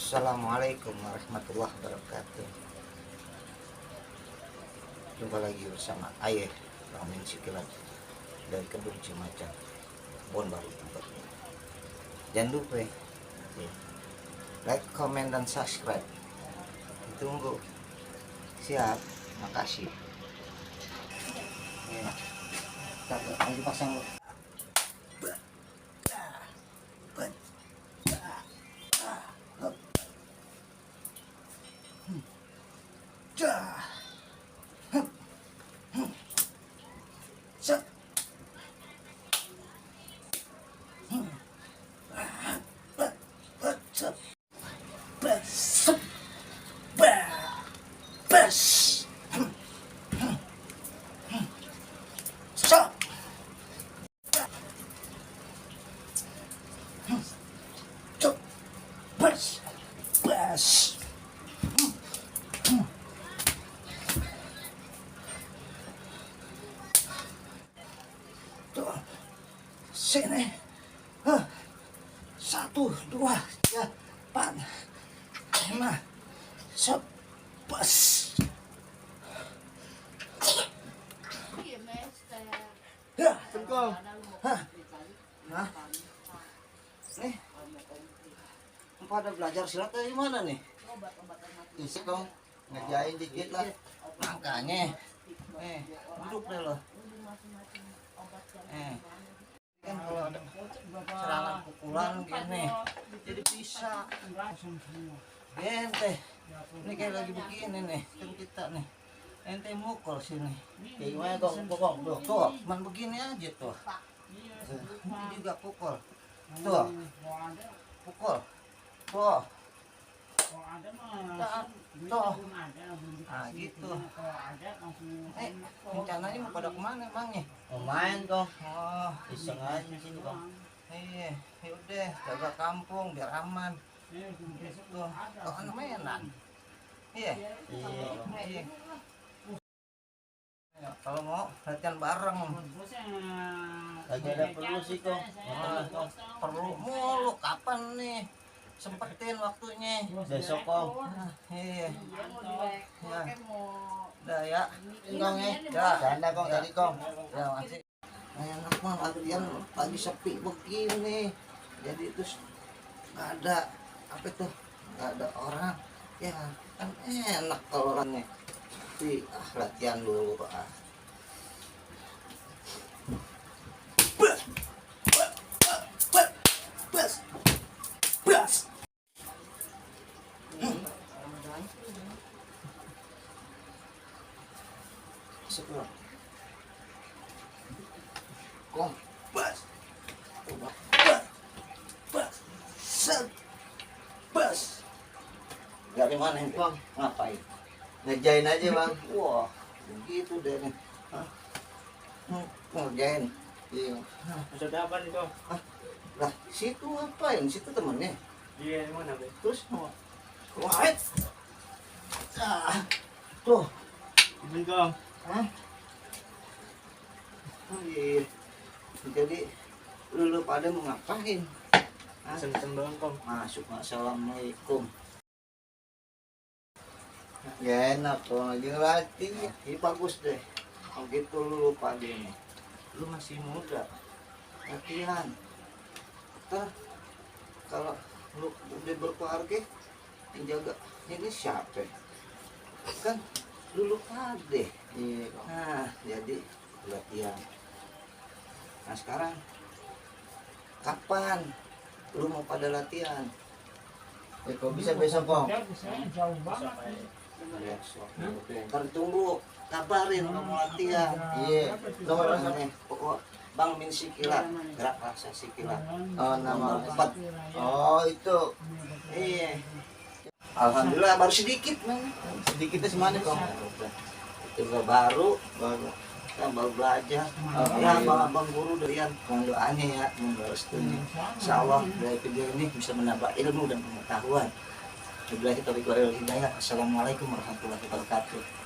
Assalamualaikum warahmatullahi wabarakatuh. Jumpa lagi bersama Ayah Ramen Sikilan dari Kebun Cimacan, Bon Baru tempatnya. Jangan lupa ya, like, comment, dan subscribe. Tunggu. Siap. Makasih. Ya. Lagi pasang. Sini. 1, 2, 3, 4, 5, 11. Ya, Assalamualaikum. Nah, nih, pada belajar silat dari mana nih? Isi dong, ngerjain dikit lah. Makanya, duduk deh lo. Kan kalau ada serangan pukulan gini, jadi bisa. Ente, ini kayak lagi begini nih, kan kita nih. Ente mukul sini. Kayak gimana tuh? Tuh, cuman begini aja tuh. Ini juga pukul. Tuh. Pukul. Tuh. Tuh. Nah, gitu. Rencananya mau pada kemana emangnya? Mau main kong, Oh, iseng aja di sini kong. iya, yaudah, jaga kampung biar aman. Gitu. Kok anak mainan? Iya. Iya. Iya. Ya, kalau mau latihan bareng. Lagi ada perlu sih kong. Oh, perlu mulu kapan nih? Sempetin waktunya. Besok kong. Iya. Ya. Udah ya. Kong ya. Ya. Canda kong tadi kong. Ya masih. Enak mah latihan lagi sepi begini. Jadi terus nggak ada apa tuh? Nggak ada orang. Ya kan enak kalau orangnya. Tapi latihan dulu ah. Sekarang kom bas bas dari mana ini bang ngapain Ngejain aja bang. wah begitu deh nih ngerjain Iya. Maksudnya apa nih kong? lah situ ngapain situ temennya Iya mana be? terus wait tuh Ini kong. hah oh, iya. Jadi lu pada mau ngapain? Iseng-iseng doang kong. Masuk. Assalamualaikum. Ya enak kong, lagi ngelatih. Ini bagus deh. Kalau gitu lu pada nih. Lu masih muda. Latihan. Ntar kalau lu udah berkeluarga, yang jaga ini siapa? Kan lu pada. Iya kong. Nah, jadi latihan. Nah sekarang kapan lu mau pada latihan? Ya kok bisa besok kong? Besok. Ntar tunggu kabarin lu mau latihan. Iya. Nomor berapa? Namanya pokok Bang Min Sikilan, gerak rasa Sikilan. Oh nama. Nomor 4. Oh itu. Iya. Alhamdulillah baru sedikit man. Sedikitnya semana kong? Itu baru Baru. kan baru belajar. Ya abang guru durian mohon doanya ya, mohon restunya. Insyaallah dari video ini bisa menambah ilmu dan pengetahuan. Wabillahi taufiq wal hidayah. Assalamualaikum warahmatullahi wabarakatuh.